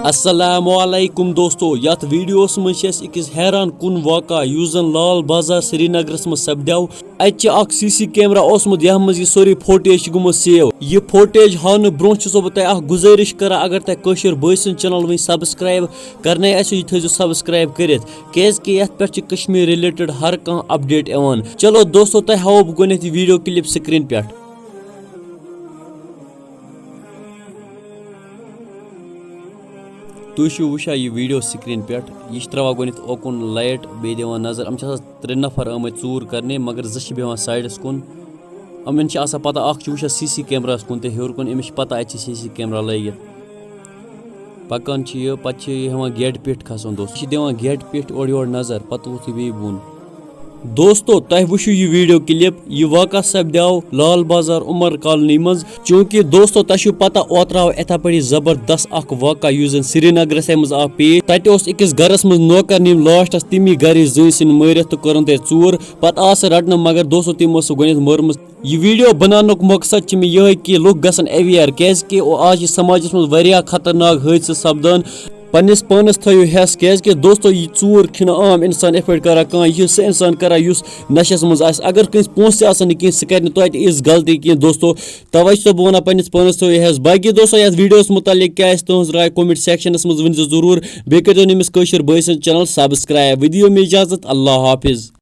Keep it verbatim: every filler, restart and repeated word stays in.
السلام علیکم دوستو، یتھ ویڈیوس منٛز چھِ أسۍ أکِس حیران کُن واقعہ یُس زن لال بازار سرینگرس منٛز سپدیو۔ اتہِ چھِ اکھ سی سی کیمرہ اوسمُت، یتھ منٛز یہِ سٲرٕے فوٹیج چھِ گٔمٕژ سیو۔ یہِ فوٹیج ہاونہٕ برونٛہہ چھُسو بہٕ تۄہہِ اکھ گُزٲرِش کران، اگر تۄہہِ کٲشِر بٲے سٕنٛز چینل وٕنہِ سبسکرایب کرنے آسہِ، یہِ تھٲیزیو سبسکرایب کٔرِتھ، کیازِ کہِ یتھ پٮ۪ٹھ چھِ کشمیر رِلیٹڈ ہر کانٛہہ اپڈیٹ یِوان۔ چلو دوستو، تۄہہِ ہاوو بہٕ گۄڈٕنیتھ یہِ ویڈیو کلپ سکرین پٮ۪ٹھ۔ تُہۍ چھِو وٕچھان یہِ ویڈیو سکرین پٮ۪ٹھ، یہِ چھِ ترٛاوان گۄڈٕنٮ۪تھ اوکُن لایٹ، بیٚیہِ دِوان نظر۔ یِم چھِ آسان ترٛےٚ نفر آمٕتۍ ژوٗر کرنہِ، مگر زٕ چھِ بیٚہوان سایڈس کُن۔ یِمن چھِ آسان پتہ، اکھ چھُ وٕچھان سی سی کیمراہس کُن تہٕ ہیوٚر کُن، أمِس چھِ پتہ اَتہِ چھِ سی سی کیمرا لٲگِتھ۔ پکان چھِ یہِ، پتہٕ چھِ یہِ ہٮ۪وان گیٹہٕ پیٚٹھۍ کھسُن، دوست۔ یہِ چھِ دِوان گیٹہٕ پیٚٹھۍ اورٕ یورٕ نظر، پتہٕ ووت یہِ بیٚیہِ بۄن۔ دوستو، تۄہہِ وٕچھِو یہِ ویڈیو کلپ۔ یہِ واقعہ سپدیو لال بازار عمر کالنی منٛز۔ چوٗنٛکہِ دوستو، تۄہہِ چھُو پتہ، اوترٕ آو یِتھے پٲٹھۍ زبردست اکھ واقعہ، یُس زن سرینگرس منٛز آو پیش۔ تتہِ اوس أکِس گرس منٛز نوکر، یِم لاسٹس تٔمی گرِچ زٔنۍ سٕنٛدۍ مٲرِتھ تہٕ کوٚرُن تتہِ ژوٗر۔ پتہٕ آو سُہ رٹنہٕ، مگر دوستو، تٔمۍ ٲس سُہ گۄڈٕنٮ۪تھ مٲرمٕژ۔ یہِ ویڈیو بناونُک مقصد چھُ مےٚ یِہوٚے کہِ لُکھ گژھن aware، کیازِ کہِ آز چھِ سماجس منٛز واریاہ خطرناک حٲدثہٕ سپدان۔ پننِس پانس تھٲیِو ہٮ۪س، کیازِ کہِ دوستو، یہِ ژوٗر چھُنہٕ عام انسان یِتھ پٲٹھۍ کران کانٛہہ، یہِ چھُ سُہ انسان کران یُس نشس منٛز آسہِ۔ اگر کٲنٛسہِ پونٛسہٕ تہِ آسن نہٕ کینٛہہ، سُہ کرِ نہٕ توتہِ یِژھ غلطی کینٛہہ دوستو۔ توے چھُسو بہٕ ونان، پننِس پانس تھٲیِو ہٮ۪س۔ باقی دوستو، یتھ ویڈیوس متعلق کیٛاہ آسہِ تُہنٛز راے، comment sectionس منٛز ؤنۍ زیو ضروٗر۔ بیٚیہِ کٔرۍزیو نہٕ أمِس کٲشِر بٲے سٕنٛز channel subscribe۔ ودِ دِیِو مےٚ اجازت، اللہ حافظ۔